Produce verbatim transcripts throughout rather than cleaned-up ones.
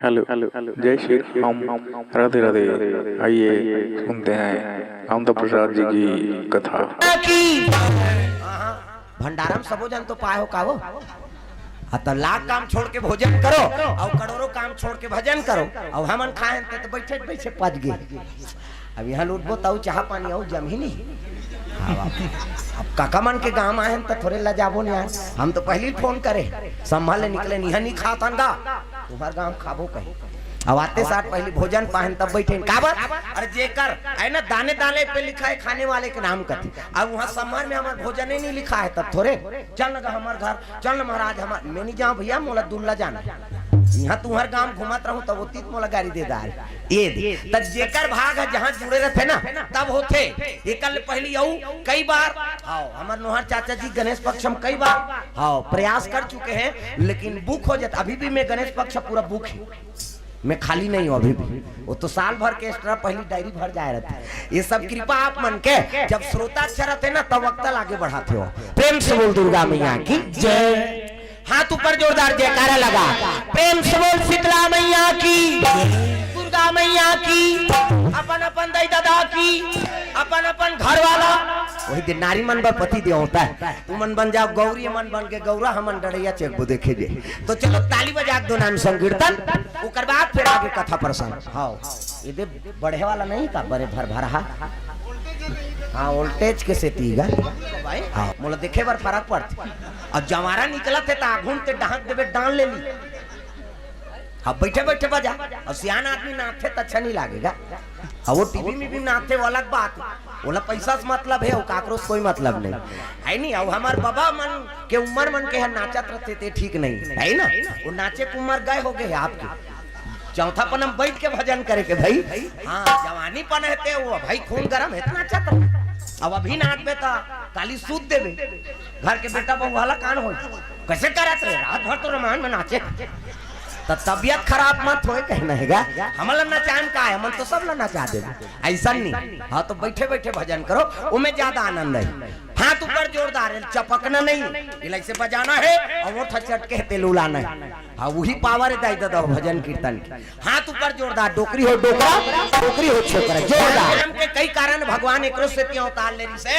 Hello, hello, जय श्री राम, राधे राधे। आइए, सुनते हैं कामता प्रसाद जी की कथा। की। हाँ, भंडारा में सबो जन तो पाए हो का वो? हाँ, तो लाख काम छोड़ के भोजन करो और करोड़ों काम छोड़ के भजन करो। और हमन खाए त तो बैठे बैठे पच गए। अब यहाँ लूटबो तऊ चाह पानी आऊ जम ही नहीं। अब, अब, अब काका मन के गांव आए हैं तो थोड़े लजाबो नहीं आए। हम तो पहले ही फोन करे, संभाल ले निकले, निहा नहीं खातन गा, तुम्हार गांव खाबो कहीं। अब आते साथ पहले भोजन पाहन तब बैठे, काबर? अरे जेकर है ना दाने दाने पे लिखा है खाने वाले के नाम कथी। अब वहाँ सम्मान में हमार भोजन ही नहीं लिखा है तब थोड़े चल न गा हमार घर, चल न महाराज, हमार मैं नहीं जाऊँ भैया, मोला दुल्ला जाना। यहाँ तुम्हार गांव घूमत रहूं तब वो तीत मोला गाड़ी दे दार। ये दे। त जेकर भाग है जहाँ जुड़े रहते ना, तब होते। एकर ले पहली आऊ कई बार, हाँ, हमार नोहर चाचा जी गणेश पक्ष हम कई बार, हाँ, प्रयास कर चुके हैं, लेकिन बुक हो जाता। अभी भी मैं गणेश पक्ष पूरा बुक है, मैं खाली नहीं हूँ अभी भी। वो तो साल भर के एक्स्ट्रा पहली डायरी भर जाए रहते। ये सब कृपा आप मन के, जब श्रोता अच्छा रहते ना, तब वक्ता आगे बढ़ाते हो। प्रेम से बोल दुर्गा मैया की जय। हाथ ऊपर जोरदार जयकारा लगा। प्रेम से बोल शीतला मैया की, दुर्गा मैया की, अपन अपन दाई दादा की, अपन अपन घर वाला। वही दिन नारी मन बर पति देव होता है। तुमन बन जाओ गौरी, मन बन के गौरा, हमन डड़ैया चेकबो देखे जे। तो चलो ताली बजा के दो नाम संकीर्तन, ओकर बाद फिर आगे कथा प्रसंग। हाँ, ये दे बढ़े वाला नहीं का, बड़े भर भर हा। हाँ, वोल्टेज के सेती गा। भाई, हाँ, मोला देखे बर फर्क पड़थे। अब जवारा निकलत हे त आघू म ते डहक देबे, डांड ले ली। अब बैठे बैठे बजा। अब सियान आदमी नाचथे त अच्छा नहीं लागेगा। अब वो टीवी में भी नाचथे, वो अलग बात। ओला पैसा से मतलब है, वो काकरो से कोई मतलब नहीं है। नहीं, अब हमार बाबा मन के उम्र मन के है नाचत रहते ते ठीक नहीं है ना। वो नाचे के उम्र गए हो गए आपके। चौथा पन हम बैठ के भजन करे के भाई। हाँ, जवानी पन है ते वो भाई खून गरम है, नाचत रहे। अब अभी नाचबे त काली सूत देबे। घर के बेटा बहू वाला कान होई, कैसे करत रहे, रात भर तो रामायण में नाचे। त तबियत खराब मत होए, कहना है गा। हमला नचान का है, मन तो सब ला नचा देबे। ऐसा नहीं। हाँ, तो बैठे बैठे भजन करो, उमे ज्यादा आनंद है। हाथ ऊपर जोरदार है, चपकना नहीं, इला ऐसे बजाना है और वो ठचट के तेल उलाना है। हाँ, वही पावर है दाई दादा भजन कीर्तन की। हाथ ऊपर जोरदार, डोकरी हो डोकरा, डोकरी हो छोकरा, जोरदार। जन्म के कई कारण भगवान एकरो सेती अवतार ले रिहिसे,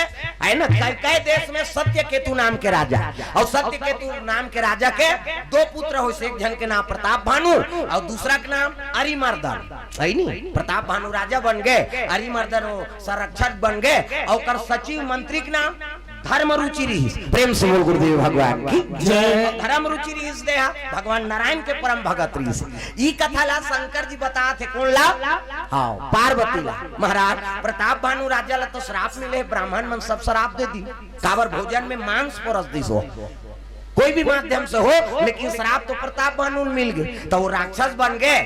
है ना? कई, कई देश में सत्य केतु नाम के राजा, और सत्य केतु नाम के राजा के दो पुत्र होइसे, एक झन के नाम प्रताप भानु और दूसरा के नाम अरिमर्दन, है नी? प्रताप भानु राजा बन गए, अरिमर्दन वो संरक्षक बन गए, और ओकर सचिव मंत्री के नाम धर्म रुचि रिहिस। प्रेम से बोल गुरुदेव भगवान की जय। धर्म रुचि रिहिस दे हा, भगवान नारायण के परम भगत रिहिस। ई कथा ला शंकर जी बतात हे, कोन ला? हाँ, पार्वती ला। महाराज, प्रताप भानु राजा ला तो श्राप मिले, ब्राह्मण मन सब श्राप दे दी। काबर भोजन में मांस परोस दिस हो, कोई भी माध्यम से हो, लेकिन श्राप तो प्रताप भानु ल मिल गए, तो वो राक्षस बन गए।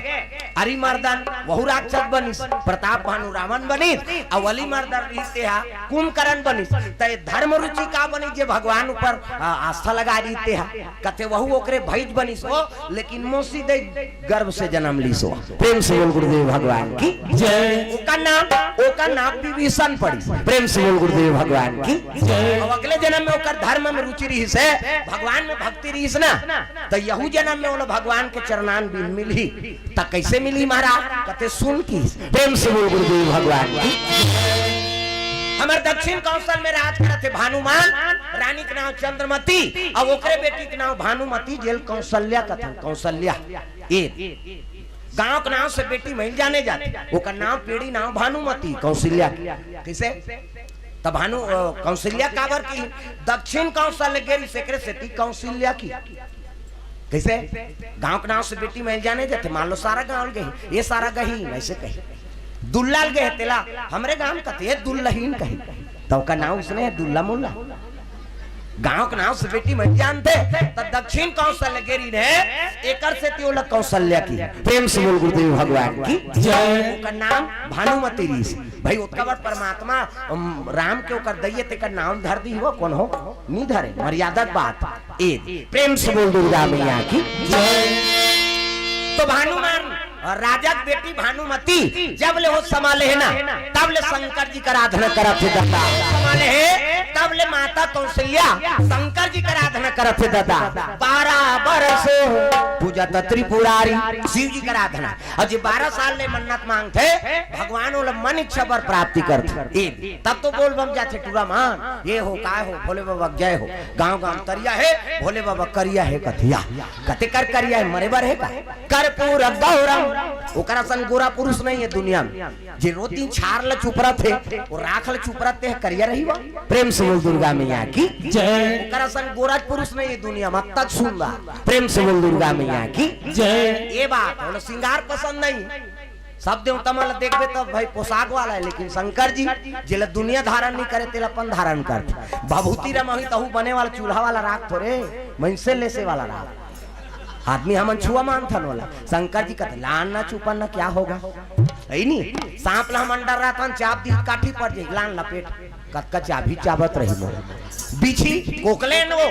अरिमर्दन वहू राक्षस बनिस, प्रताप भानु रावण बनिस, अउ अरिमर्दन रिहिस ते हा कुंभकर्ण बनिस। त ये धर्म रुचि का बनिस, जे भगवान ऊपर, आ, आस्था लगा रिहिस ते हा, कथे वहू ओकरे भइज बनिस हो, लेकिन मौसी दे गर्भ से जन्म लिस हो। प्रेम से बोल गुरुदेव भगवान की जय। ओकर नाम, ओकर नाम विभीषण पड़िस। प्रेम से बोल गुरुदेव भगवान की जय। अब अगले जन्म में ओकर धर्म में रुचि रिहिस हे, भगवान में भक्ति रिहिस ना, त यहू जन्म में ओला भगवान के चरणान बिंद मिलही। त कैसे मिलही महाराज? कथे सुन की। प्रेम से बोल गुरुदेव भगवान की। हमर दक्षिण कौशल में राज करत हे भानुमान, रानी के नाम चंद्रमती, अउ ओकरे बेटी के नाम भानुमती, जेल कौशल्या कथन, कौशल्या। ए, गांव के नाम से बेटी महिल जाने जाथे, ओकर नाम पीढ़ी नाम भानुमती, कौशल्या की। कैसे? त भानु, अ, कौशल्या काबर की? दक्षिण कौशल गे रिहिस, एकरे सेती कौशल्या की। कैसे? गांव के नाम से बेटी महिल जाने जाथे, मान लो सारा गांव ल गही, ये सारा गही, ऐसे कही। दुल्ला ल गहे, तेला हमरे गांव कथे, ये दुल्लहीन कही। त ओकर नाम उसने हे दुल्ला मुल्ला। गांव के नाम से बेटी महिल जानथे, त दक्षिण कौशल गे रिहिस हे, एकर सेती ओला कौशल्या की। प्रेम से बोल गुरुदेव भगवान की जय। ओकर नाम भानुमती रिहिस। भाई, ओतका बड़ परमात्मा, अम, राम के ओकर दइये तेकर नाम धर दी हो, कोन हो? नी धरे, मर्यादा के बात। ए, प्रेम से बोल दुर्गा मैया की जय। तो भानुमान, राजा के बेटी भानुमती, जब ले हो समा ले हे ना, तब ले शंकर जी का आराधना करत हे दत्ता। समा ले हे, तब ले माता कौशल्या शंकर जी के आराधना करत हे दादा। बारह बरस पूजत त्रिपुरारी, शिव जी के आराधना। अउ जे बारह साल ले मन्नत मांगथे, भगवान ओला मन इच्छा बर प्राप्ति करथे। ए, तब तो बोल बम जाथे टूरा मन, ये हो, काय हो, भोले बाबा जय हो। गांव गांव तरिया हे, भोले बाबा करिया हे कथे। कते कर करिया हे, मरे बर हे का? कर्पूर गौरम। ओकरा सन गोरा पुरुष नहीं हे दुनिया में। जे रोज दिन छार ल चुपरत हे, वो राख ल चुपरत हे, करिया रही वो। प्रेम से बोल दुर्गा मैया की जय। ओकरा सन गोरा पुरुष नहीं हे दुनिया में, अतक सुंदर। प्रेम से बोल दुर्गा मैया की जय। ये बात, ओला श्रृंगार पसंद नहीं। सब देवता मन ल देखबे तब भाई पोशाक वाला हे, लेकिन शंकर जी जेला दुनिया धारण नहीं करे, तेला अपन धारण करथे। भभूति रमही तहू बने वाला चूल्हा वाला राख थोरे, मइनसे लेसे वाला राख। आदमी हमन छुआ मानथन ओला। शंकर जी कहते, "लान ना चुपन ना, क्या होगा?" है नी? सांप ला हमन डर्राथन, चाब दी, काठी पड़ जाई, लान लपेट। कतका चाबही चाबत रही मोर। बिछी, कोकलेन वो।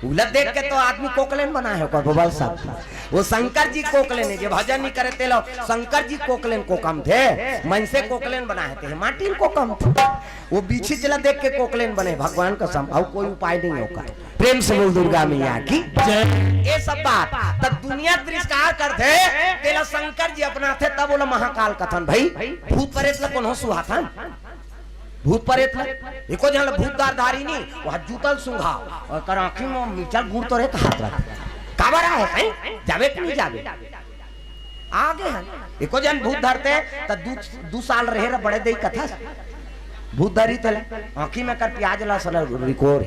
उला देख के तो आदमी कोकलेन बनाए हे, कोई बोल सकता। वो शंकर जी कोकलेन हे, जे भजन नहीं करे तेला शंकर जी कोकलेन कोकमथे, मइनसे कोकलेन बनाए हे, ते माटी ल कोकमथे। वो बिछी जेला देख के कोकलेन बने, भगवान कसम, अउ कोई उपाय नहीं हे ओकर। प्रेम से बोल दुर्गा मैया की जय। ये सब बात तब दुनिया तिरस्कार करथे, तेला शंकर जी अपनाथे, तब ओला महाकाल कथन। भाई, भूत प्रेत ला कोनो सुहाथन? भूत प्रेत ला? एको झन ला भूत धार धारी नी, वो जूता ल सुंघाव, ओकर आँखी में मिचल गुड़ तो रे कहात रथे। काबर आहे, हैं? जाबे कि नहीं जाबे? आगे हन। एको झन भूत धरथे, त दू, दू साल रहे र बड़े देई कथस। भूत धरी तेला, आँखी में कर प्याज ला सन रिकोर।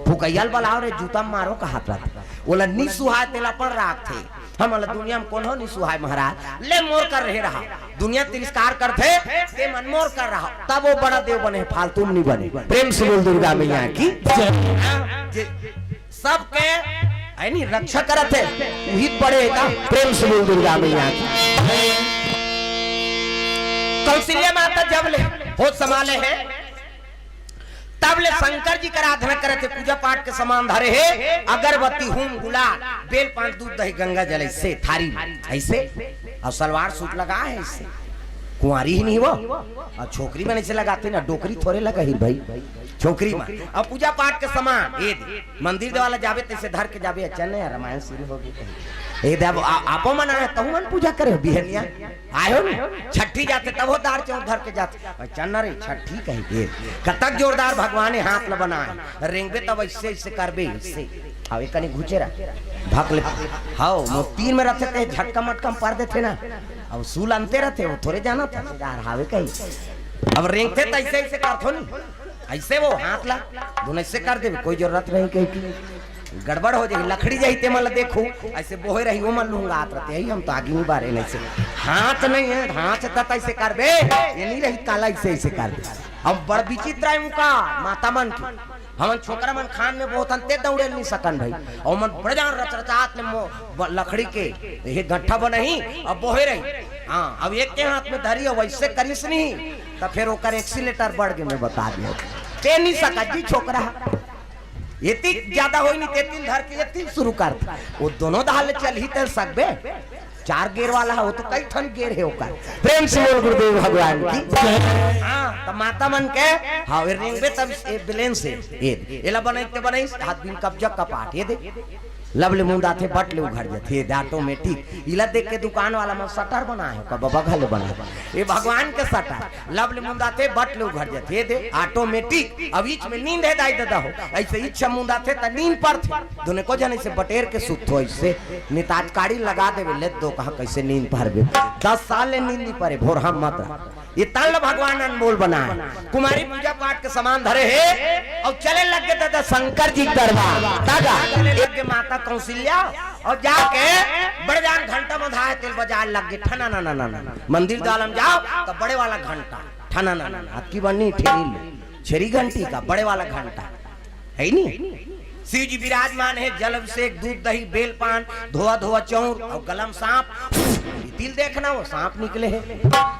फुकैया ल बलाव रे, जूता मारो कहात रथे। ओला नी सुहाय तेला अपन राखथे। हमन ला दुनिया में कोनो नी सुहाय महाराज। ले मोर कर रहे रहा। दुनिया तिरस्कार करथे, ते मन मोर कर रहा। तब वो बड़ा देव बने, फालतू में नी बने। प्रेम से बोल दुर्गा मैया की जय। हाँ, जे सबके, है नी, रक्षा करत हे, उही बड़े हे का? प्रेम से बोल दुर्गा मैया की। कौशल्या माता जब ले होश संभाले हे, तब ले शंकर जी के आराधना करत हे, पूजा पाठ के सामान धरे हे, अगरबत्ती, हूम, गुलाल, बेल पान, दूध, दही, गंगा जल, ऐसे थारी में, ऐसे, अउ सलवार सूट लगा हे ऐसे। कुंवारी ही नहीं वो, अउ छोकरी मन ऐसे लगाथे ना, डोकरी थोरे लगा ही भाई, छोकरी मन। अउ पूजा पाठ के सामान, ये दे, मंदिर देवाला जाबे, तैसे धर के जाबे, "अच्छा नहीं, रामायण शुरू हो गई।" ये दे, अब आ-, आपो मन आए, तहु मन पूजा करे हो, बिहनिया आए हो ना, छठी जाथे, तब हो दार चाउर धर के जाथे। "अच्छा न रे, छठी कही के, कतक जोरदार भगवान हे हाथ ल बनाए, रेंगबे तब ऐसे, ऐसे करबे, ऐसे।" अब एक कनी घुचे रह, भक ले, हाओ, मो तीन में रथे ते झटका मटका में पार देथे ना, अब सूल अंते रथे, वो थोरे जाना था, यार, हावे कही। अब रेंगथे त ऐसे, ऐसे करथो नी। ऐसे वो हाथ ला, दुनो ऐसे कर देबे, कोई जरूरत नहीं कही की। गड़बड़ हो जाही, लकड़ी जाही ते मन ला देखू, ऐसे बोहे रही, वो मन लूंगा आत रहते, यही हम तो आगे नहीं बारे नहीं से। हाथ नहीं है, हाथ से तत ऐसे कर बे, ये नहीं रही काला ऐसे, ऐसे कर बे। अब बड़ विचित्र है उनका, माता मन की। हमन छोकरा मन खान में बहुत अंते दौड़े नहीं सकन भाई। और मन बड़े जान रचरचात ले मो-, ब-, लकड़ी के ये गट्ठा बनही, अब बोहे रही। हाँ, अब एक के हाथ में धरी, अब ऐसे करिस नहीं, त फिर ओकर एक्सीलेटर बढ़ के मैं बता दिया। ते नहीं सकत जी छोकरा। एती ज्यादा होई नहीं, ते तीन धर के ये तीन शुरू कर। वो दोनों दाल चल ही ते सकबे। चार गेर वाला है, वो तो कई ठन गेर है ओकर। प्रेम से बोल गुरुदेव भगवान की। हाँ, त माता मन के, हाँ, ये रेंगबे तब ये बैलेंस है। ये, एला बनाई ते बनाई, हाथ बिन कब्जा कपाट, ये दे। लब ले मुंदाथे, बट ले उघर जाथे, ये दे ऑटोमेटिक। इला देख के दुकान वाला मन शटर बनाए हो का, बाबा घले बनाए। ये भगवान के शटर। लब ले मुंदाथे, बट ले उघर जाथे, ये दे ऑटोमेटिक। अब बीच में नींद है दाई ददा हो, ऐसे इच्छा मुंदाथे त नींद परथे। दुने को जन ऐसे बटेर के सुत हो, ऐसे निताज काड़ी लगा देवे, ले दो कहा कैसे नींद परबे। दस साल ले नींद नहीं परे, भोर हम मत रहा। ये तन ल भगवान अनमोल बनाए। कुमारी पूजा पाठ के सामान धरे हे और चले लग गे दादा शंकर जी के दरबार। दादा चले लग गे माता कौशल्या और जाके बड़े जान घंटा बंधाए, तेल बजाए लग गे, ठना ना ना ना ना। मंदिर दालम जाओ तो बड़े वाला घंटा, ठना ना ना ना, अतकी बनी ठेरी ले, छेरी घंटी का बड़े वाला घंटा। है नी? शिव जी विराजमान है, जल अभिषेक, दूध, दही, बेल, पान, धोआ, धोआ चाउर और गलम सांप। तिल देखना, वो सांप निकले है,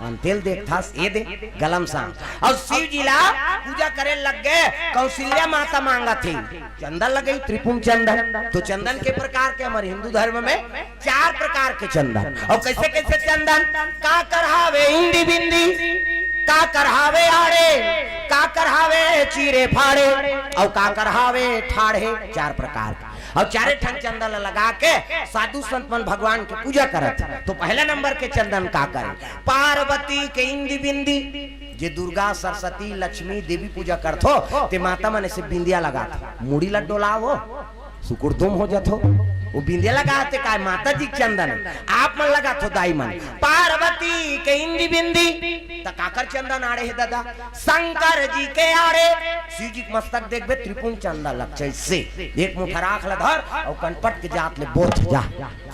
मन तेल देख था, ये दे, गलम सांप। और शिव जी ला पूजा करे लग गे। कौशल्या माता मांगा थी, चंदन लगे, त्रिपुम चंदन। तो चंदन के प्रकार के हमारे हिंदू धर्म में चार प्रकार के चंदन। और कैसे कैसे चंदन? का करहावे इंदी बिंदी, का करहावे आड़े, काकर हावे चीरे फाड़े, अउ काकर हावे ठाढ़े, चार प्रकार के। अउ चारे ठन चंदा ल लगा के साधु संत मन भगवान के पूजा करत हे। तो पहला नंबर के चंदन काकर हे? पार्वती के इंदी बिंदी। जे दुर्गा, सरस्वती, लक्ष्मी, देवी पूजा करथो, ते माता मन ऐसे बिंदिया लगात, मुड़ी ल डोलावो, सुकुर दुम हो जाथो। वो बिंदिया लगाते काय माता जी के चंदन, आप मन लगाथो दाई मन। पार्वती के इंदी बिंदी, त काकर चंदन आड़े हे ददा? शंकर जी के आड़े। शिव जी के मस्तक देखबे, त्रिपुंड चंदा लग जैसे एक मुठा राख ल धर अउ कनपट के जात ले बोथ जा।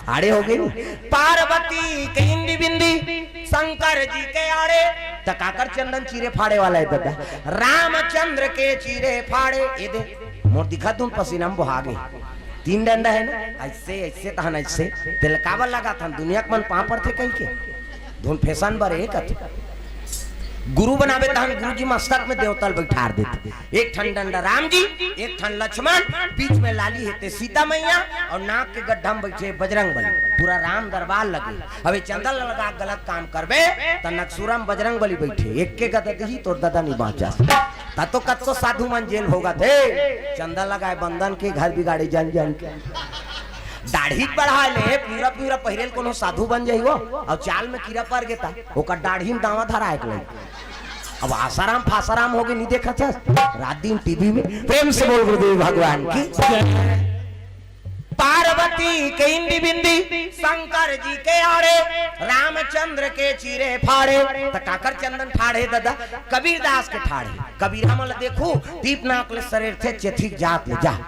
आड़े हो गई नी? पार्वती के इंदी बिंदी, शंकर जी के आड़े। त काकर चंदन चीरे फाड़े वाला हे ददा? रामचंद्र के चीरे फाड़े। ए दे, मोर दिखा दूं पसीना में बोहा गे। तीन डंडा हे ना, ऐसे, ऐसे तहन ऐसे। तेल काबर लगाथन? दुनिया के मन पाँव पड़थे कहिके। धुन फैशन बर एक अथे। गुरु बनाबे तहन गुरु जी मस्तक में देवता ल बैठार देथे। एक ठन डंडा राम जी, एक ठन लक्ष्मण, बीच में लाली हे ते सीता मैया, अउ नाक के गड्ढा में बैठे बजरंग बली। पूरा राम दरबार लगे। अब ये चंदा ल लगा के गलत काम करबे, त नकसुरा में बजरंग बली बैठे, एक के गदा दिही तोर ददा नी बाँचस। त तो कत्तो साधु मन जेल भोगत हे, चंदा लगाए बंदन के घर बिगाड़े जन जन के। दाढ़ी बढ़ा ले, पूरा पूरा पहिरेल कोनो साधु बन जाई वो, अउ चाल में कीरा पर गेता, ओकर दाढ़ी में दावा धराए के लई। अब आसाराम फासाराम हो गए, नहीं देखा था रात दिन टीवी में। प्रेम से बोल गुरुदेव भगवान की। पार्वती के इंदी बिंदी, शंकर जी के आड़े, रामचंद्र के चीरे फाड़े। त काकर चंदन ठाढ़े ददा? कबीरदास के ठाढ़े। कबीरा मन ल देखू, दीप नाक ले सरेर थे, चेथिक जात ले जा।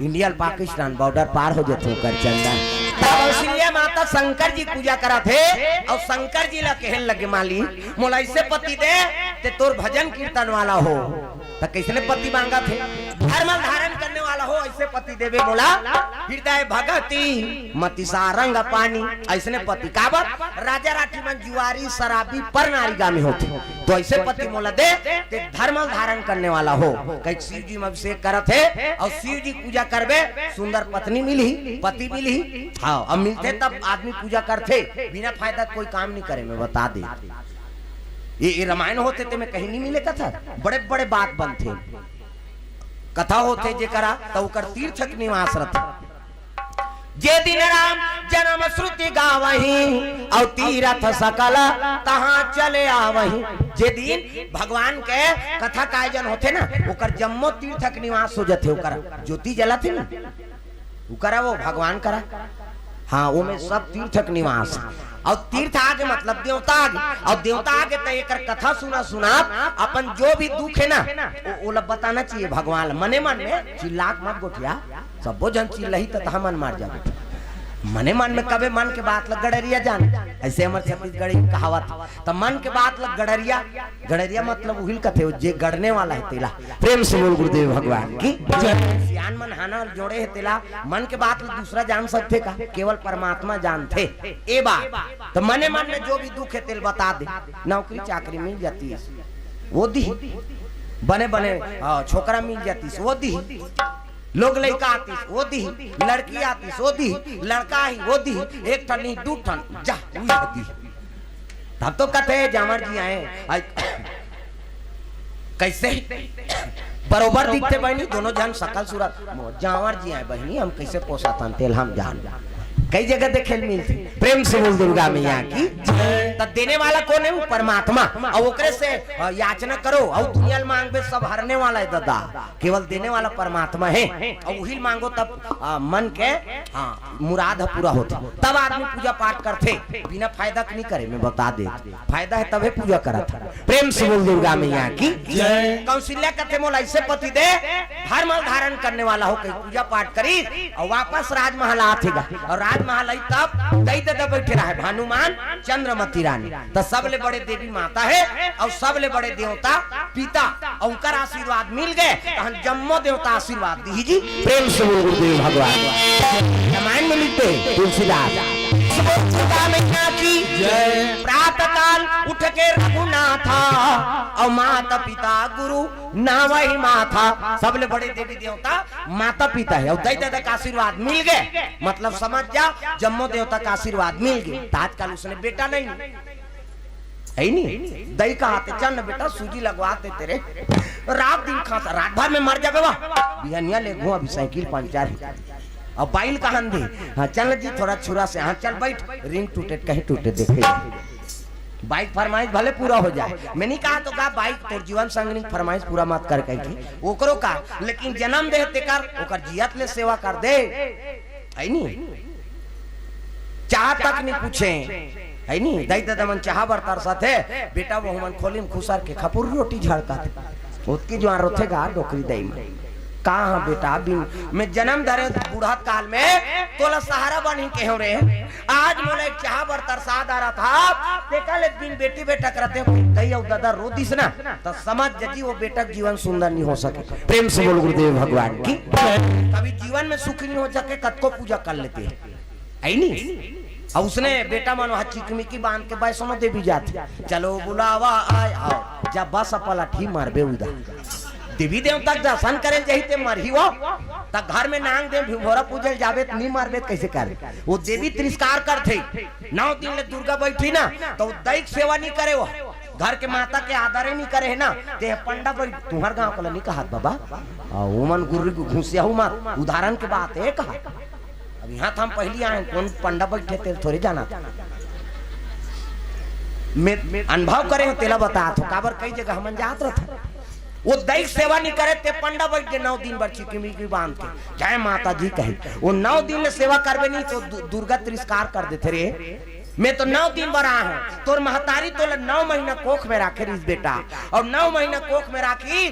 इंडिया ल पाकिस्तान बॉर्डर पार हो जथे ओकर चंदन। तब कौशल्या माता शंकर जी पूजा करत हे, अउ शंकर जी ल कहे लगे, माली, मोला ऐसे पति दे, ते तोर भजन कीर्तन वाला हो। त कैसने पति मांगत हे? धर्म धारण करने वाला हो, ऐसे पति देबे मोला। हृदय भगति मति सारंग पानी, ऐसने पति। काबर? राजा राठी मन जुआरी, शराबी, पर नारी गामी होथे। तो ऐसे पति मोला दे, ते धर्म धारण करने वाला हो। कहिके शिव जी में अभिषेक करत हे, अउ शिव जी पूजा करबे, सुंदर पत्नी मिलही, पति मिलही। हाँ, अब मिलथे तब आदमी पूजा करथे, बिना फायदा कोई काम नहीं करे, मैं बता दे। ये, ये रामायण होथे ते में कहीं नहीं मिले कथा, बड़े बड़े बात बनथे। कथा होथे जेकरा, त ओकर तीर्थ के निवास रथे। जे दिन राम जन्म श्रुति गावही, अउ तीरथ सकल तहाँ चले आवही। जे दिन भगवान के कथा का आयोजन होथे ना, ओकर जम्मो तीर्थ के निवास हो जथे, ओकर ज्योति जलथे ना, ओकरा वो भगवान करा। हाँ, ओमे सब तीर्थ के निवास। अउ तीर्थ आगे मतलब देवता आगे, अउ देवता आगे त एकर कथा सुना सुना अपन जो भी दुख हे ना, ओ, ओला बताना चाहिए भगवान ल। मने मन में चिल्ला के मत गोठिया, सब्बो झन चिल्लही त तहा मन मार जाबे। मने मन में कबे मन के बात ल गड़रिया जान, ऐसे हमर छत्तीसगढ़ी कहावत। त मन के बात ल गड़रिया, गड़रिया मतलब उहिल कथे, जे गड़ने वाला हे तेला। प्रेम से बोल गुरुदेव भगवान की जय। सियान मन हाना जोड़े हे तेला, मन के बात ल दूसरा जान सकथे का? केवल परमात्मा जानथे। ए बात त मने मन में जो भी दुख हे तेल बता दे। नौकरी चाकरी मिल जातिस, वो दिही। बने बने, अ, छोकरा मिल जातिस, वो दिही। लोग लइका आतिस, वो दिही। लड़की आतिस, वो दिही। लड़का ही, वो दिही। एक ठन नहीं, दू ठन, जा, उही दिही। तब तो कथे, जांवर जी आए, आई, कैसे? बरोबर दिखथे बहिनी, दोनों झन सकल सूरत। मो-, जांवर जी आए बहिनी, हम कैसे पोसाथन, तेल हम जान। कई जगह देखे ल मिलथे। प्रेम से बोल दुर्गा मैया की जय। त देने वाला कोन हे? वो परमात्मा। अउ ओकरे से, अ, याचना करो, अउ दुनिया ल मांगबे, सब हरने वाला हे ददा। केवल देने वाला परमात्मा हे। अउ उही ल मांगो तब, अ, मन के, हाँ, मुराद ह पूरा होथे। तब आदमी पूजा पाठ करथे, बिना फायदा के नहीं करे, मैं बता दे। फायदा हे तभे पूजा करत हे। प्रेम से बोल दुर्गा मैया की जय। कौशल्या कथे मोला ऐसे पति दे, धर्म धारण करने वाला हो, कहीं पूजा पाठ करी अउ वापस राजमहल आथे गा। अउ राजमहल आई तब दई ददा बैठे रहे हनुमान चंद्रमती रानी। त सबले बड़े देवी माता हे अउ सबले बड़े देवता पिता, अउ उनकर आशीर्वाद मिल गे, तहन जम्मो देवता आशीर्वाद दिही जी। प्रेम से बोल गुरुदेव भगवान। रामायण में लिखते हैं तुलसीदास। दुर्गा मैया की जय। प्रातः काल उठ के रघुनाथा, अउ माता पिता गुरु नावहि माथा। सबले बड़े देवी देवता माता पिता हे, अउ दई ददा का आशीर्वाद मिल गे, मतलब समझ जा, जम्मो देवता का आशीर्वाद मिल गे। त आजकल उसने बेटा नहीं, हे नी? दई कहाथे, "चल न बेटा, सूजी लगवा दे तेरे।" रात दिन खाता, रात भर में मर जाबे वा। बिहनिया ले घुआ भी साइकिल पंचर हे। अब बाइल कहन दे, हाँ चल जी थोड़ा छुरा से, हाँ चल बैठ, रिंग टूटे कहीं टूटे देखे। बाइक फरमाइश भले पूरा हो जाए, मैं नहीं कहा तो का बाइक तोर जीवन संगनी फरमाइश पूरा मत कर कही थी ओकरो का, लेकिन जन्म दे तेकर ओकर जियत ले सेवा कर दे, है नी? चाह तक नहीं पूछे, है नी? दई ददा मन चाह बर तरसत हे, बेटा वो मन खोली में खुसर के खपुर रोटी झड़कत हे। ओतकी जुआर रोथे गा डोकरी दई में। कहाँ बेटा बिन मैं जन्म धरे बूढ़ा काल में तोला सहारा बनही केहो रे। आज मोला एक चाह बर तरसा डारत हा, तेका ले बिन बेटी बेटा करते हो। दई अउ ददा रो दिस ना, त समझ जजी वो बेटा के जीवन सुंदर नहीं हो सके। प्रेम से बोल गुरुदेव भगवान की। कभी जीवन में सुखी नहीं हो सके, कतको पूजा कर लेते हैं, है नी? अउ उसने बेटा मन वहाँ चिकमिकी बांध के वैष्णो देवी जाथे, चलो बुलावा आए, आओ, जब बस पलट ही मारबे उदा। देवी देवता के दर्शन करे जाही ते मरही वो, त घर में नांग दे भिभोरा पूजल जाबे त नहीं मारबे त कैसे कर? वो देवी तिरस्कार करथे। नौ दिन ले दुर्गा बैठी ना, त वो दई के सेवा नहीं करे वो, घर के माता के आदर ही नहीं करे है ना, ते पंडा बैठ, तुम्हार गांव को नहीं कहत बाबा, आ, उमन गुर्री घुसिया हूँ मत, उदाहरण के बात है कहा। अब यहाँ त हम पहली आए, कौन पंडा बैठे तेल थोड़े जाना था। मैं अनुभव करे हो, तेला बतात हो, काबर कई जगह हमन जात रहत। वो दई के सेवा नहीं करे, ते पंडा बैठ के नौ दिन बर चिकमिकी बांध के, "जय माता जी" कहे। वो नौ दिन ले सेवा करबे नहीं, तो दु-, दुर्गा तिरस्कार कर देथे रे। मैं तो नौ दिन बर आए हूँ, तोर महतारी तोला नौ महीना कोख में राखे रहिस बेटा, अउ नौ महीना कोख में राखी,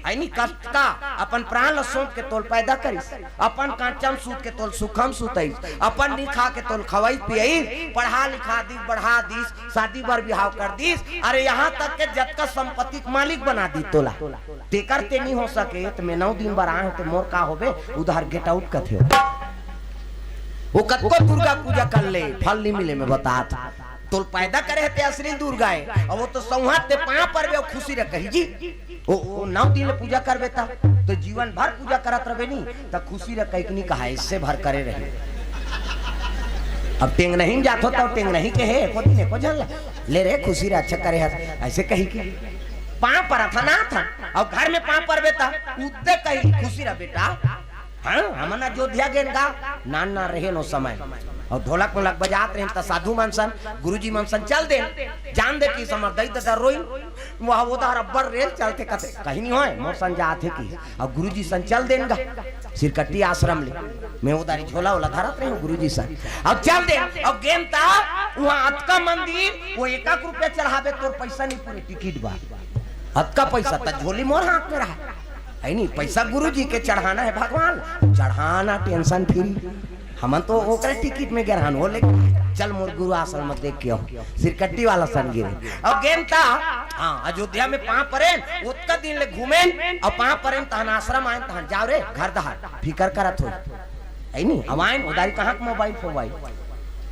है नी, कष्ट का अपन प्राण ल सौंप के तोल पैदा करिस, अपन कांचा म सूत के तोल सुखम सुतइस, अपन नी खा के तोल खवाइस पियाइस, पढ़ा लिखा दिस, बढ़ा दिस, शादी बर बिहाव कर दिस, अरे यहाँ तक के जतका संपत्ति के मालिक बना दिस तोला। तेकर ते नी हो सके, त मैं नौ दिन बर आए हूँ, ते मोर का होबे, उधार get out कथे। वो कतको दुर्गा पूजा कर ले, फल नी मिले, मैं बतात। तोल पैदा करे हे ते असली दुर्गा हे। अब वो तो सौहात ते पाँव परबे अउ खुशी रह कही जी। ओ, ओ नौ दिन ले पूजा करबे त, तो जीवन भर पूजा करत रहबे नी, त खुशी रह कही के नी कहा, इससे भर करे रही। अब टेंग नहीं जात हो तो टेंग नहीं के हे, एको दिन एको झन ले रे खुशी रह अच्छा करे हस, ऐसे कही के पाँव परत हा ना था। अब घर में पाँव परबे त उद्दे कही खुशी रह बेटा। हाँ, हमन अयोध्या गेन गा, नान नान रहेन ओ समय। अउ ढोलक मोलक बजात रहेन त साधु मन सन, गुरुजी मन सन चल देन। जान दे कि हमर दई ददा रोइन, वह उधार अब्बड़ रेल चलथे कथे, कहीं नहीं होय, मोर सन जात हे कि। अउ गुरुजी सन चल देन गा, सिरकट्टी आश्रम ले। मैं उधारी झोला ओला धरत रहे हूँ गुरुजी सन। अब चल देन, अब गेन ता, वहाँ अतका मंदिर, वो एक एक रुपया चढ़ाबे तोर पैसा नहीं पूरे टिकट बा। अतका पैसा त झोली मोर हाथ में रहा। है नी, पैसा गुरुजी के चढ़ाना है भगवान, चढ़ाना tension free। हमन तो ओकरे टिकट में गे रहन हो, लेकिन चल मोर गुरु आश्रम में देख के आओ, सिरकट्टी वाला सन गिरे। अब गेन ता, हाँ, अयोध्या में पाँव परेन, ओतका दिन ले घूमेन, अउ पाँव परेन तहन आश्रम आएन, तहन जाओ रे, घर दहार, फिकर करत हो। है नी, अब आएन, उधारी कहाँ के मोबाइल फोबाइल?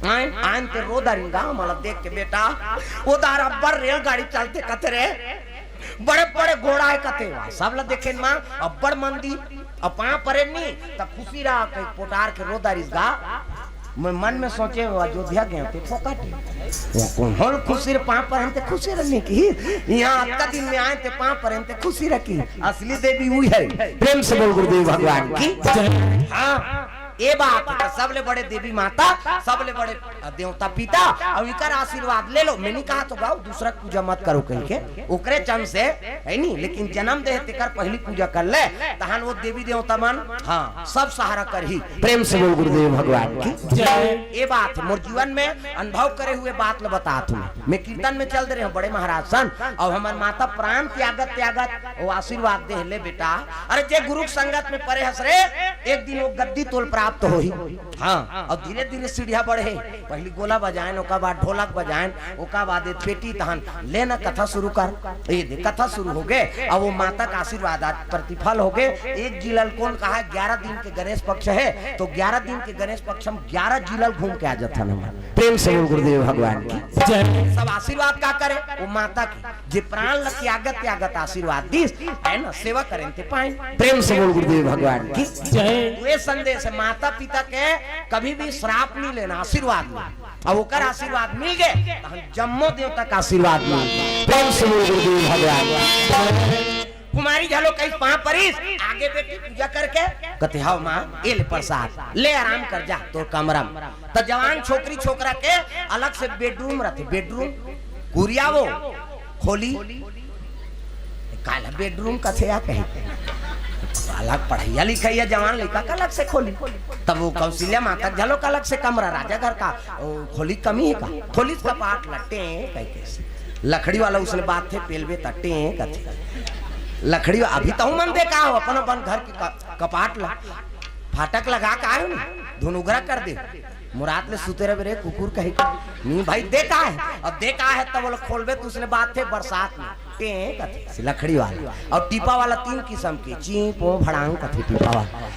आएन, आएन ते रो डारिन गा, मोला देख के बेटा, उधार अब्बड़ रेलगाड़ी चलथे कथे रे। बड़े बड़े घोड़ा हे कथे, वाह, सब ला देखेन माँ, अब्बड़ मंदिर, अउ पाँव परेन नी, त खुशी रह कही पोटार के रो डारिस गा। मैं मन में सोचे, वो अयोध्या गेंव ते फोकट हे। वो कौन होल खुशी रह पाँव परेन ते खुशी रह नहीं की। यहाँ अतका दिन में आएन ते पाँव परेन ते खुशी रह की। असली देवी उही हे। प्रेम से बोल गुरुदेव भगवान की। हाँ। ए बात हे, त सबले बड़े देवी माता, सबले बड़े देवता पिता, अउ इकर आशीर्वाद ले लो। मैं नहीं कहा तो गाओ, दूसरा पूजा मत करो कही के, ओकरे चंद से, है नी, लेकिन जन्म दे हे तेकर पहली पूजा कर ले, तहन वो देवी देवता मन, हाँ, सब सहारा करही। प्रेम से बोल गुरुदेव भगवान की। ए बात हे, मोर जीवन में अनुभव करे हुए बात ल बतात हूँ। मैं कीर्तन में चल दे रहे हूँ बड़े महाराज सन, अउ हमर माता प्राण त्यागत त्यागत वो आशीर्वाद दे हे, ले बेटा, अरे जे गुरु के संगत में परे हस रे, एक दिन वो गद्दी तोल प्राप्त होही। हाँ, अउ धीरे धीरे सीढ़िया बढ़े, पहली गोला बजाएन, ओकर बाद ढोलक बजाएन, ओकर बाद ये पेटी, तहन ले न कथा शुरू कर। ये दे कथा शुरू हो गे। अब वो माता का आशीर्वाद आज प्रतिफल हो गे। एक जिला ल कौन कहा, ग्यारह दिन के गणेश पक्ष हे, तो ग्यारह दिन के गणेश पक्ष हम ग्यारह जिला ल घूम के आ जाथन हमन। प्रेम से बोल गुरुदेव भगवान की। सब आशीर्वाद का करे, वो माता की, जे प्राण ल त्यागत त्यागत आशीर्वाद दिस, है ना, सेवा करेन ते पाएन। प्रेम से बोल गुरुदेव भगवान की। तो ये संदेश हे, माता पिता के कभी भी श्राप नहीं लेना, आशीर्वाद लेना। अब ओकर आशीर्वाद मिल गे, त हम जम्मो देवता का आशीर्वाद मिल गे। प्रेम से बोल गुरुदेव भगवान की। कुमारी घलो कहिस पाँव परिस, आगे बेटी पूजा करके, कथे, "हव माँ, ए ले प्रसाद, ले आराम कर जा तोर कमरा म।" त जवान छोकरी छोकरा के अलग से बेडरूम रथे, बेडरूम, कुरिया वो, खोली, काला बेडरूम कथे या कही, अलग पढ़ैया लिखैया जवान लइका का अलग से खोली। तब वो कौशल्या माता घलो का अलग से कमरा, राजा घर का, ओ, खोली कमी हे का? खोली कपाट लट्टे कहि के। लकड़ी वाला उसने बात थे, पेलबे तट्टे कथे। लकड़ी वा-, अभी तहूँ मन दे का हो, अपन अपन घर के क-, कपाट ला फाटक लगा के आयो ना, धुनुगरा कर दे। मुरात ले सुते रहे रे कुकुर कहे के। नी भाई दे का है, अब दे का है तब बोले खोलबे तो उसने बात थे बरसात में। टे कथे से लकड़ी वाला, और टीपा वाला तीन किस्म के, ची, पो, भड़ांग कथे टीपा वाला।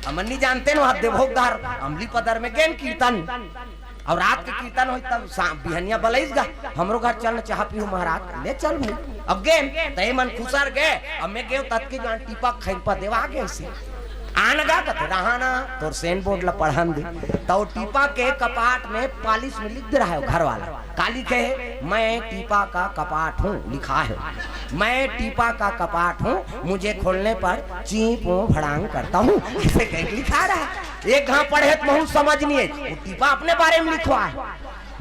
हमन नी जानते न, वहाँ देवभोग डहर, अमली पदर में गेन कीर्तन। अब रात के कीर्तन होई तब सा-, बिहनिया बलइस गा, "हमरो घर चल न, चाह पीहू महाराज।" ले चल भाई। अब गेन, त ए मन खुसर गे, अब मैं गेव ततकी जान टीपा खैरपा देवा गे से। आन गा कथे, "रहा ना, तोर सेन बोर्ड ला पढ़न दे।" त वो टीपा के कपाट में पालिश में लिख दे रहा है वो घर वाला। का लिखे है? "मैं टीपा का कपाट हूँ", लिखा है, "मैं टीपा का कपाट हूँ, मुझे खोलने पर ची पो भड़ांग करता हूँ।" ऐसे कह के लिखा रहा है। एक घाव पढ़े तो महू समझ नहीं है, वो टीपा अपने बारे में लिखवा है,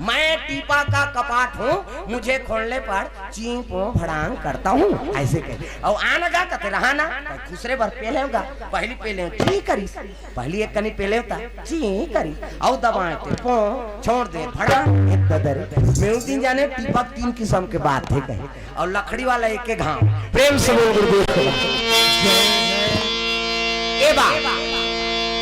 "मैं टीपा का कपाट हूँ, मुझे खोलने पर ची पो भड़ांग करता हूँ", ऐसे कहे। और आन गा कथे, "रहा ना, खुसरे भर पेले होगा, पहली पेले हो, ची करी, पहली एक कनी पेले होता, ची करी, और दबाए थे, पो, छोड़ दे, भड़ांग, एक ददर।" मैं उस दिन जाने टीपा तीन किस्म के बात है कहे। और लकड़ी वाला एक एक घाव। प्रेम से बोल गुरुदेव को। ए बा,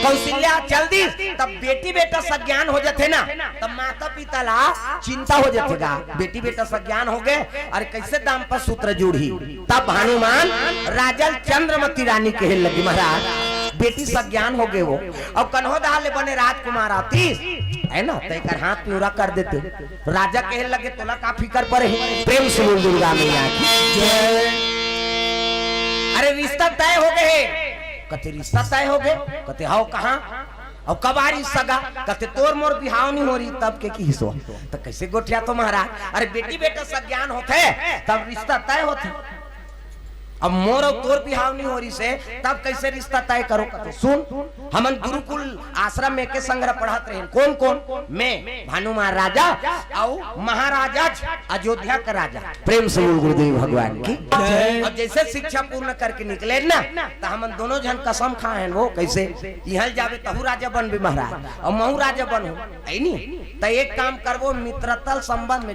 कौशल्या चल दी, तब बेटी बेटा सज्ञान हो जाथे ना, तब माता पिता ला चिंता हो जाथे गा। बेटी बेटा सज्ञान हो गए, अरे कैसे दाम्पत्य सूत्र जुड़ही? तब हनुमान राजा चंद्रमती रानी कहे लगी, "महाराज, बेटी सज्ञान हो गए हो, और कन्हो दहा ले बने राजकुमार आतीस, है ना, तो एक हाथ पूरा कर देते।" राजा कहे लगे, "तोला का फिकर परे हे?" प्रेम से बोल दुर्गा मैया की जय। अरे रिश्ता तय हो गए हे। कथे, "रिश्ता तय हो गए?" कथे, "हव, कहाँ? और कब आ रही सगा?" कथे, "तोर मोर बिहाव नहीं हो रही तब के की हिसो।" तो कैसे गोठिया तो महाराज? अरे बेटी बेटा सज्ञान होथे तब रिश्ता तय होथे। अब मोर अउ तोर बिहाव नहीं हो रही से, तब कैसे रिश्ता तय करो? तो सुन, हमन गुरुकुल आश्रम में के संग पढ़त रहे। कौन कौन? मैं, भानु महाराजा, अउ महाराजा अयोध्या का राजा। प्रेम से बोल गुरुदेव भगवान की जय। अब जैसे शिक्षा पूर्ण करके निकले ना, तो हमन दोनों जन कसम खाए हैं वो, कैसे? इहल जावे तहु राजा बनबे महाराज, और महू राजा बनहूं, है नी? तो एक काम करबो, मित्रतल संबंध में